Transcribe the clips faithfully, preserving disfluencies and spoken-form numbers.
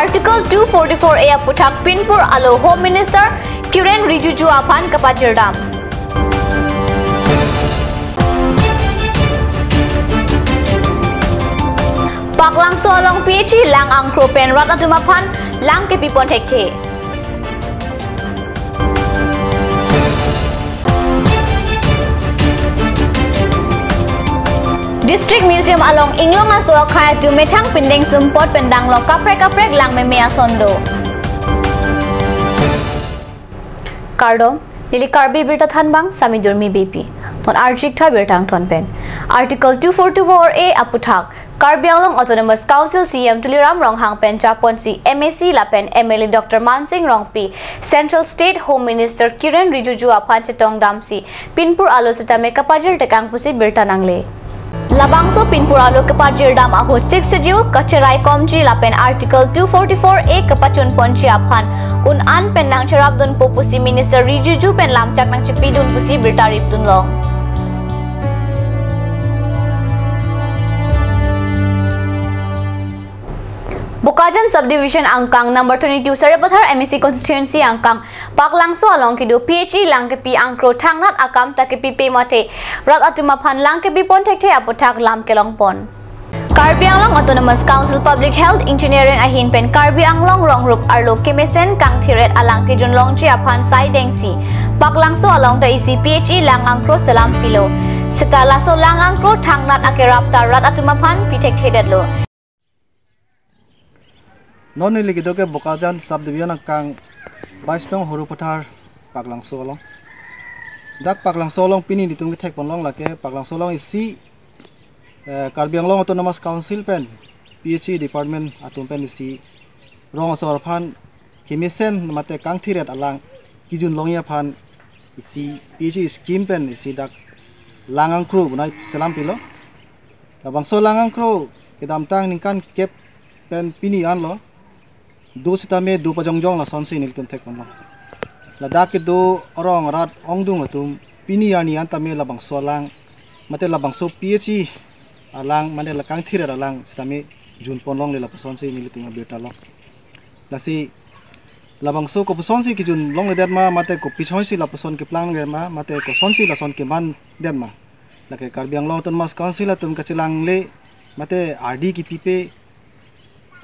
Article two forty-four A aputhak pinpur alo Home Minister Kiren Rijiju aphan kapajirdam. Paklangso along P H E lang angkro pen rat atum aphan lang kepipon thekthe. District Museum along inglong aso akhei atum methang pindeng sumpot pen danglok kaprek kaprek lang meme ason do. Kardom, neli Karbi Birta Thanbang, Sami Durmi Beypi. Non arjik tha birta angton pen. Article two forty-four A aputhak, Karbi Anglong Autonomous Council C E M Tuliram Ronghang pen japonsi M A C lapen M L A Doctor Mansing Rongpi, Central State Home Minister Kiren Rijiju aphan chetongdamsi pinpur alo setame kapajir tekang pusi birta nangle. Labangso pinpur alo kapajirdam ahut Sixth Schedule, kacherai komji lapen Article two forty-four A kapachunponji aphan un-an pen nangcherapdunpo pusi Minister Rijiju pen lamchak nangchepidun pusi birta ripdunlong. Bokajan Subdivision angkang number twenty-two Sarupathar M A C constituency angkang Paklangso along kedo P H E lang kepi angkro thangnat akam ta kepipe mate rat atum aphan lang kepipon thekthe aputhak lam kelongpon. Karbi Anglong Autonomous Council Public Health Engineering ahin pen Karbi Anglong rongrup arlo kemesen kangthir-et alang kejunlongji aphan saidengsi Paklangso along ta isi P H E lang angkro selam pilo. Seta laso lang angkro thangnat akerap ta rat atum aphan pi thekthedetlo. Non neli kedo ke Bokajan Subdivision angkang bais nong Sarupathar Paklangso along. Dak Paklangso along pini nelitum kethekponlong lake Paklangso along isi, eh, Karbi Anglong Autonomous Council pen P H E department atum pen isi rong asor aphan kemesen mate kangthir-et alang kejunlongji aphan isi P H E scheme pen isi dak lang angkro bonai selam pilo. Labangso lang angkro kedamtang ningkan kep pen pini anlo do sitame do pajongjong lasonsi nelitum thekponlong. Ladak kedo arong arat ongdung atum pini arni an tame labangso alang mate labangso P H E alang mate la kangthir-et alang sitame junponlongle lapusonsi nelitum abirta long. Lasi labangso kopusonsi kejunlongledet ma mate kopi chonsi lapuson keplangledet ma mate kosonsi lason kemandet ma, lake Karbi Anglong Autonomous Council atum kachelangle mate ardi kepipe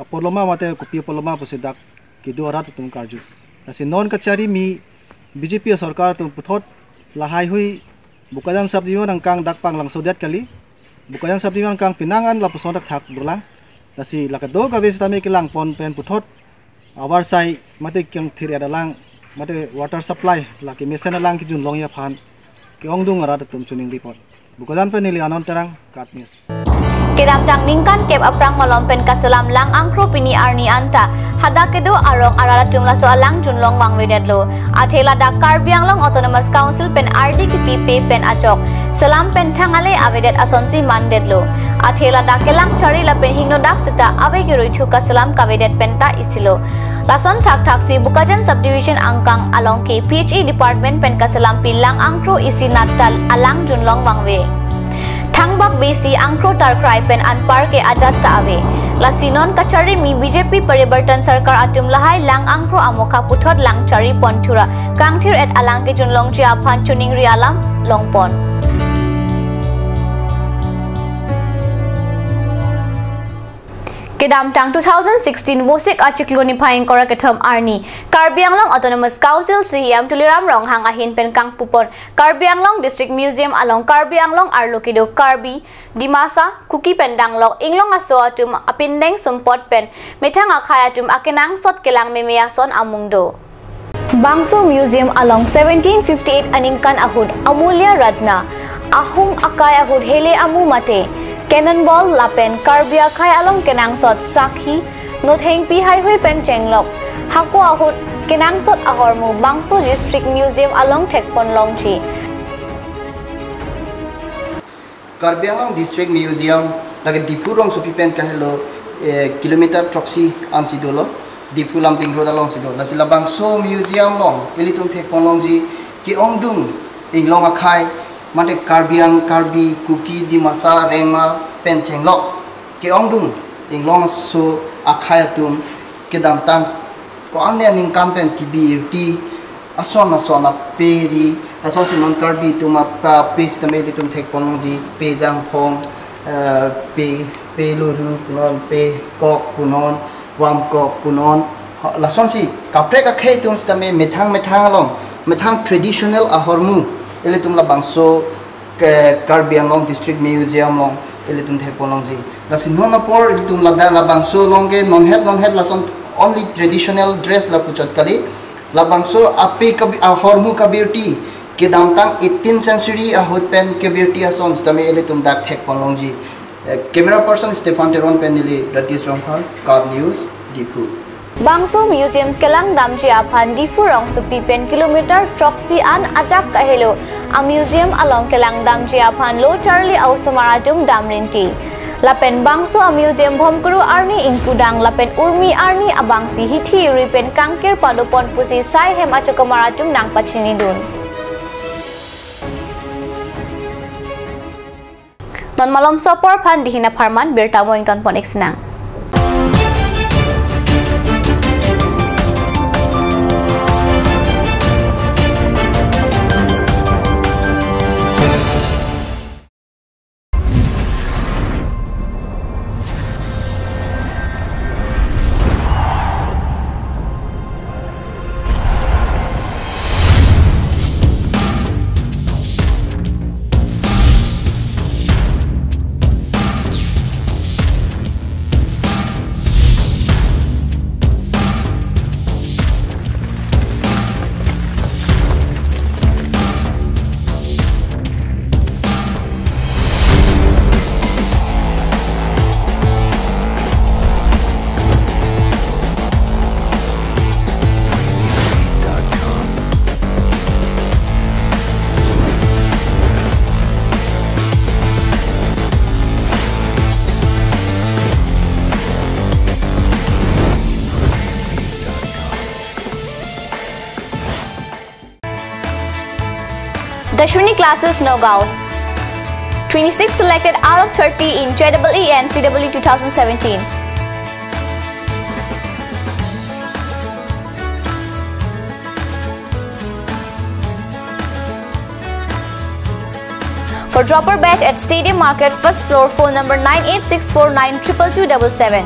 apotlo ma mate kopi apotlo ma pusi dak kedo arat atum karju. Lasi non kacharimi B J P asorkar atum puthot lahaihui Bokajan Subdivision angkang dak Paklangso det kali. Bokajan Subdivision angkang penang an lapuson thakthak dolang. Lasi la kedo kave sitame kelangpon pen puthot avarsai mate kangthir-et alang mate water supply la kemesen alang kejunlongji aphan ke-ongdung arat atum chuning report. Bokajan pen neli Anon Terang, KAT News. Kedamtang ningkan kep aphrang malom pen kaselam lang angkro pini arni anta hadak kedo arong arat atum laso alang junlong vangvedetlo. Athe ladak Karbi Anglong Autonomous Council pen ardi kepipe pen ajok selam pen thang ale avedet asonsi mandetlo. Athe ladak kelang chari lapen hingno dak seta ave kerui thu kaselam kavedet pen ta isilo. Lason thakthaksi Bokajan Subdivision angkang along ke P H E department pen kaselampi lang angkro isi nat ta alang junlong vangve. Thangbak besi angkro tarkrai pen anpar ke ajat ta ave. Lasi non kacharimi B J P Paribartan Sarkar atum lahai lang angkro amokha puthot lang chari pon thura kangthir-et alang kejunlongji aphan chuningri alam longpon. Kedamtang two thousand sixteen Vosik achiklo niphai ingkoi ra kethom arni Karbi Anglong Autonomous Council C E M Tuliram Ronghang ahin pen kangpupon Karbi Anglong District Museum along Karbi Anglong arlo kedo Karbi, Dimasa, Kuki pen danglok inglong aso atum apindeng sumpot pen methang akhei atum akenangsot kelang meme ason amung do. Bangso Museum along seventeen fifty-eight aningkan ahut Amulya Ratna, ahung akai ahut hele amu mate, cannonball lapen Karbi akhei along kenangsot sakhi, nothengpi haihui pen chenglok, hako ahut kenangsot ahormu bangso District Museum along thekpon longji. Karbi Anglong District Museum lake Diphu rongsopi pen kahelo, eh, kilometer throksi ansi dolo, Diphu Lumding Road alongsi do. Lasi labangso museum along ilitum thekpon longji ke-ongdung inglong akhei mate Karbi Ang-, Karbi, Kuki, Dimasa, Rengma pen chenglok ke-ongdung inglong aso akhei atum kedamtang ko-an aningkan pen kebirti ason ason ape ri, lasonsi non Karbi atum apa ape sitame ilitum thekponlongji, pe jangphong, eh, pe, pe loru punon, pe kok punon, vam kok punon. Ha, lasonsi kaprek akhei atum sitame methang methang along, methang traditional ahormu ilitum labangso ke Karbi Anglong District Museum along ilitum thekponlongji. Lasi non apor ilitum ladak labangso along ke non het non het lason only traditional dress lapuchot kali. Labangso ape kabi-, ahormu kabirti kedamtang eighteenth century ahut pen kebirti ason sitame ilitum dak thekponlongji. Eh, camera person Stefan Teron pen neli Ratish Rongphar, KAT News, Diphu. Bangso museum kelang damji aphan Diphu rongsopi pen kilometer throksi an ajak kahelo a museum along kelang damji aphan lo charli a-osomar atum dam rinti. Lapen bangso a museum Bhomkuru arni ingkudang lapen Urmi arni abangsi hithi ri pen kangkir padopon pusi sai hem achokomar atum nangpachinidun. Non malomso apor aphan Dihina Pharman, birta mo ingtonpon-ik sinang. Dashwini Classes Nagaon. Twenty-six selected out of thirty in J E E and C E E two thousand seventeen. For dropper batch at Stadium Market, first floor, phone number nine eight six four nine triple two double seven.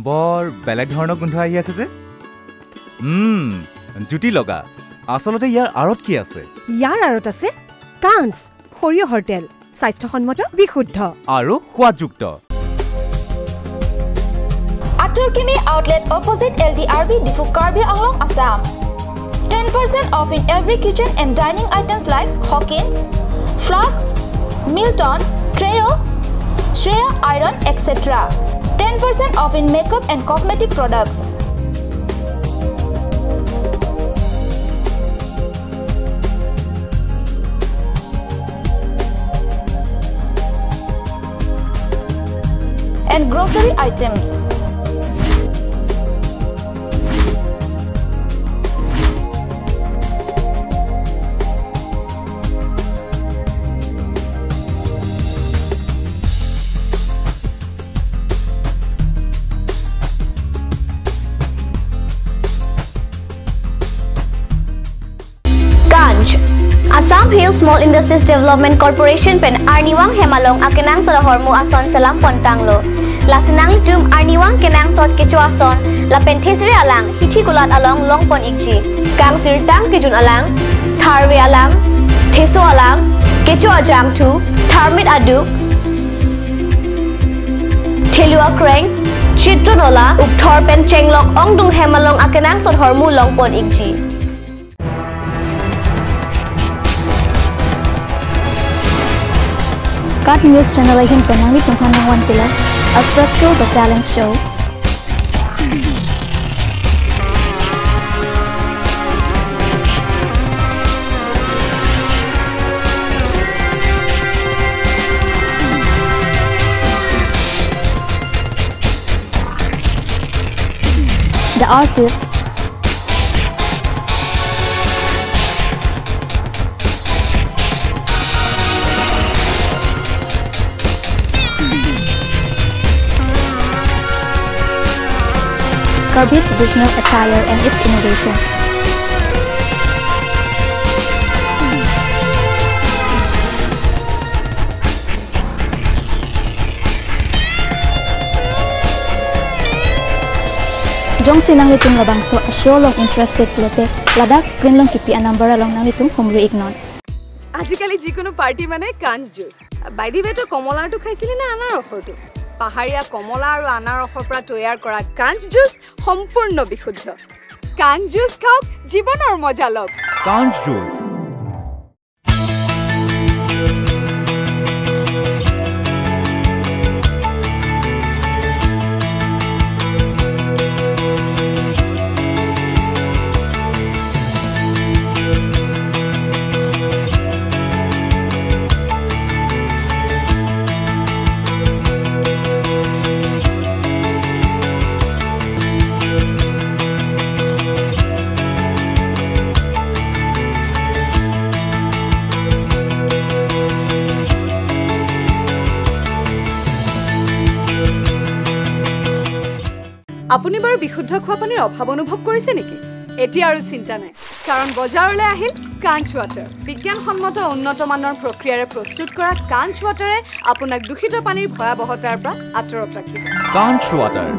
বৰ বেলেগ ধৰণৰ গোন্ধ আহি আছে যে। উম, জুতি লগা। আচলতে ইয়াৰ আঁৰত কি আছে? ইয়াৰ আঁৰত আছে কাঞ্চ, সৰিয়হৰ তেল, স্বাস্থ্যসন্মত, বিশুদ্ধ। আৰু সোৱাদযুক্ত। Atur Kimi Outlet, opposite L D R B, Diphu, Karbi Anglong, Assam. Ten percent off in every kitchen and dining items like Hawkins, Flux, Milton, Trio, Shreya Iron, et cetera. Ten percent off in makeup and cosmetic products. And grocery items. Kanch. Assam Hill Small Industries Development Corporation pen arnivang hem along akenangsot ahormu ason selam pontanglo. Lasi nanglitum arnivang kenangsot kecho ason lapen thesere alang hithi kulat along longpon-ikji. Kangsirtang kejun alang, tharve alang, theso alang, kecho ajangthu, tharmit aduk, thelu akreng, chitro nola, ukthor pen chenglok ongdung hem along akenangsot ahormu longpon-ikji. KAT News Channel ahin pen nanglitum aphan nangvan pila Astrotro The Talent Show. The Artist. Karbi's regional attire and its innovation. Jongsi nanglitum labangso a-show along interested pulote, ladak screen along kipi a-number along nanglitum humri iknon. আজিকালি যিকোনো পাৰ্টি মানে কাঞ্চ juice. By the ৱে, তই কমলাৰটো খাইছিলি নে আনাৰসৰটো? পাহাৰীয়া কমলা আৰু আনাৰসৰ পৰা তৈয়াৰ কৰা কাঞ্চ জুচ সম্পূৰ্ণ বিশুদ্ধ। কাঞ্চ জুচ খাওক, জীৱনৰ মজা লওক। কাঞ্চ জুচ। আপুনি বাৰু বিশুদ্ধ খোৱা পানীৰ অভাৱ অনুভৱ কৰিছে নেকি? এতিয়া আৰু চিন্তা নাই, কাৰণ বজাৰলৈ আহিল কাঞ্চ ৱাটাৰ। বিজ্ঞানসন্মত উন্নত মানৰ প্ৰক্ৰিয়াৰে প্ৰস্তুত কৰা কাঞ্চ ৱাটাৰে আপোনাক দূষিত পানীৰ ভয়াৱহতাৰ পৰা আঁতৰত ৰাখিব। কাঞ্চ water.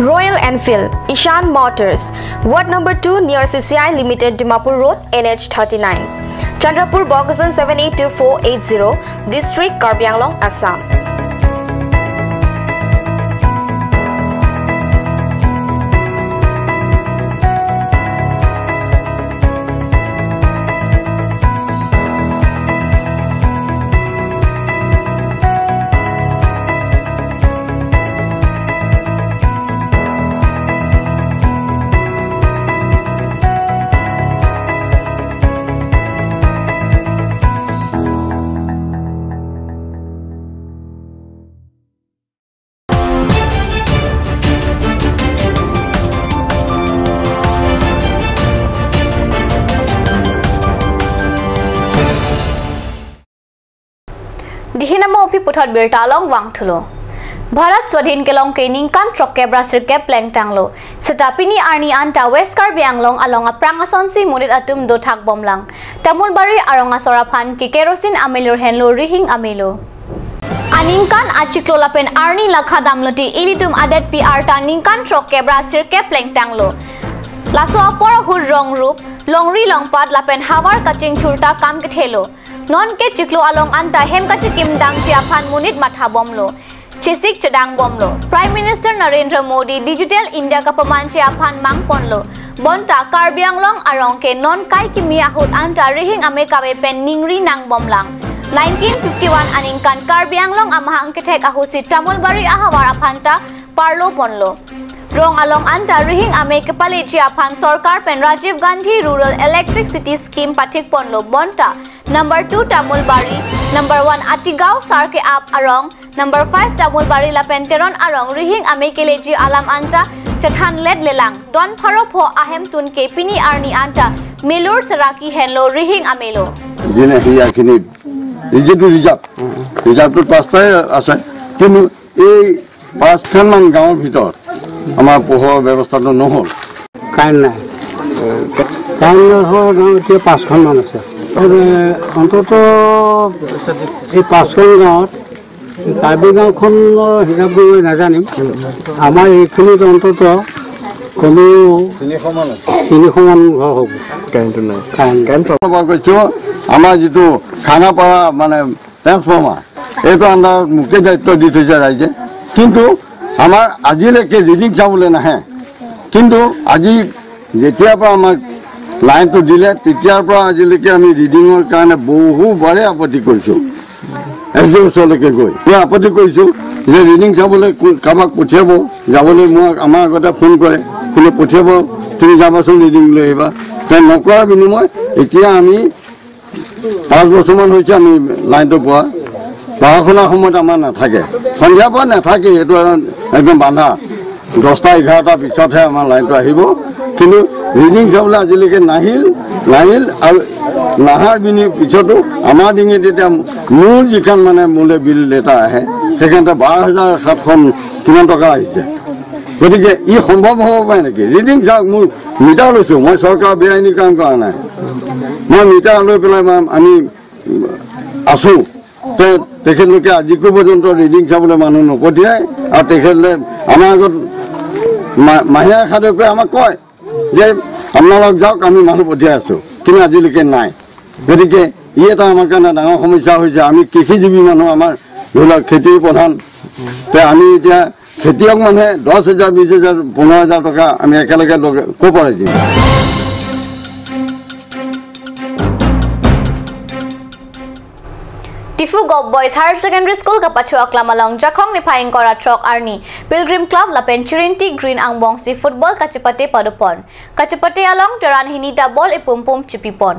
Royal Enfield, Ishan Motors, Ward number two near C C I Limited, Dimapur Road, N H thirty-nine, Chandrapur, Bokajan seven eight two four eight zero, District, Karbi Anglong, Assam. Dihinamo aphi puthot birta along vangthulo. Bharat Swadhin kelong ke ningkan throkkep ra sirkep plengtanglo. Seta pini arni anta West Karbi Anglong along aphrang asonsi monit atum dothak bomlang. Tamulbari arong asor aphan ke kerosene amelur henlo rihing amelo. Aningkan achiklo lapen arni lakha damlote ilitum adetpi arta ningkan throkkep ra sirkep plengtanglo. Laso apor ahut rong rup, longri longpat lapen havar kachingthur ta kam kethelo. Non ke chiklo along anta hem kachikim dangji aphan monit matha bomlo. Chesik chedang bomlo. Prime Minister Narendra Modi Digital India kapamanji aphan mang ponlo. Bonta Karbi Anglong arong ke non kai kimi ahut anta rihing ame kave pen ningri nang bomlang. Nineteen fifty-one aningkan Karbi Anglong amahang kethek ahutsi Tamulbari ahavar aphan ta parlo ponlo. Rong along anta rihing ame kepaleji aphan sorkar pen Rajiv Gandhi Rural Electricity Scheme pathik ponlo. Bonta number two Tamulbari, number one Atigaon Sarke Ap arong, number five Tamulbari lapen Teron arong rihing ame keleji alam anta chethan let lelang. Don pharo pho ahemtun ke pini arni anta melur seraki henlo rihing amelo. Jine hi akini, iji tu rijak, rijak tu pastai ase. Kinu এই পাঁচখনমান গাঁৱৰ ভিতৰত আমাৰ পোহৰৰ ব্যৱস্থাটো নহ'ল। কাৰেণ্ট নাই। কাৰেণ্ট নোহোৱা গাঁও এতিয়া পাঁচখনমান আছে। আৰু অন্ততঃ এই পাঁচখন গাঁৱত, কাৰ্বি গাঁওখনৰ হিচাপ কৰি মই নাজানিম, আমাৰ এইখিনিত অন্ততঃ কমেও তিনিশমান আছে। তিনিশমান ঘৰ হ'ব। কাৰেণ্টটো নাই। কাৰেণ্ট। Current problem. মই কৈছোঁ, আমাৰ যিটো খানাপাৰা মানে ট্ৰেন্সফৰ্মাৰ, এইটো আণ্ডাৰত মোকে দায়িত্ব দি থৈছে ৰাইজে, কিন্তু আমাৰ আজিলৈকে ৰিডিং চাবলৈ নাহে। কিন্তু আজি যেতিয়াৰ পৰা আমাক লাইনটো দিলে, তেতিয়াৰ পৰা আজিলৈকে আমি ৰিডিঙৰ কাৰণে বহুবাৰে আপত্তি কৰিছোঁ। এছ ডি অ' ওচৰলৈকে গৈ মই আপত্তি কৰিছোঁ যে ৰিডিং চাবলৈ কো- কাৰোবাক পঠিয়াব, যাবলৈ মই, আমাৰ আগতে ফোন কৰে, কিন্তু পঠিয়াব, তুমি যাবাচোন ৰিডিং লৈ আহিবা। তেওঁ নকৰাৰ বিনিময় এতিয়া আমি পাঁচ বছৰমান হৈছে আমি লাইনটো পোৱা। পঢ়া শুনাৰ সময়ত আমাৰ নাথাকে, সন্ধিয়াৰ পৰা নাথাকে, এইটো একদম বান্ধা। দহটা এঘাৰটা পিছতহে আমাৰ লাইনটো আহিব। কিন্তু ৰিডিং চাবলৈ আজিলৈকে নাহিল, নাহিল আৰু নাহাৰ বিনি পিছতো আমাৰ ডিঙিত এতিয়া মোৰ যিখন মানে মোলৈ বিল এটা আহে, সেইখনতে বাৰ হাজাৰ সাতশ কিমান টকা আহিছে। গতিকে ই সম্ভৱ হ'ব পাৰে নেকি? ৰিডিং চাওক, মোৰ মিটাৰ লৈছোঁ, মই চৰকাৰৰ বেআইনী কাম কৰা নাই। মই মিটাৰ লৈ পেলাই মই, আমি আছোঁ। তে-, তেখেতলোকে আজিকো পৰ্যন্ত ৰিডিং চাবলৈ মানুহ নপঠিয়ায়। আৰু তেখেতলোকে আমাৰ আগত মা-, মাহে এষাৰকৈ আমাক কয় যে আপোনালোক যাওক, আমি মানুহ পঠিয়াই আছোঁ, কিন্তু আজিলৈকে নাই। গতিকে ই এটা আমাৰ কাৰণে ডাঙৰ সমস্যা হৈছে। আমি কৃষিজীৱী মানুহ, আমাৰ ধৰি লওক খেতি প্ৰধান। তে আমি এতিয়া খেতিয়ক মানুহে দহ হাজাৰ, বিশ হাজাৰ, পোন্ধৰ হাজাৰ টকা আমি একেলগে লগে ক'ৰ পৰা দিম? Diphu Govt Boys Higher Secondary School kapathu aklam along Jakhong niphai ingkoi ra throk arni Pilgrim Club lapen Chirinti Green angbongsi football kachepate padopon. Kachepate along teran hini ta ball ipum pum chepipon.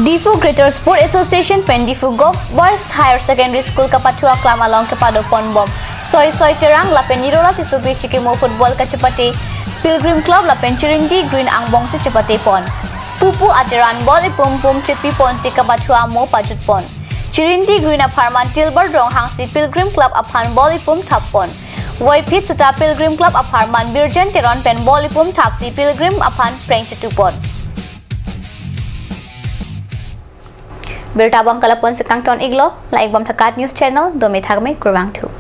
Diphu Greater Sport Association pen Diphu Govt Boys Higher Secondary School kapathu aklam along kepadopon bom soi soi terang lapen nirora tisopi chikimo football kachepate Pilgrim Club lapen Chirinti Green angbongsi chepatepon. Pupu ateran ball ipum pum chepiponsi kapathu amo pajutpon. Chirinti Green apharman Tilbar Ronghangsi Pilgrim Club aphan ball ipum thappon. Voiphit seta Pilgrim Club apharman Birjen Teron pen ball ipum thapsi Pilgrim aphan preng chetupon. Birta abang kalaponsi kangton-iklo, la-ik bom Thakat News Channel, dome thakme, kurvangthu.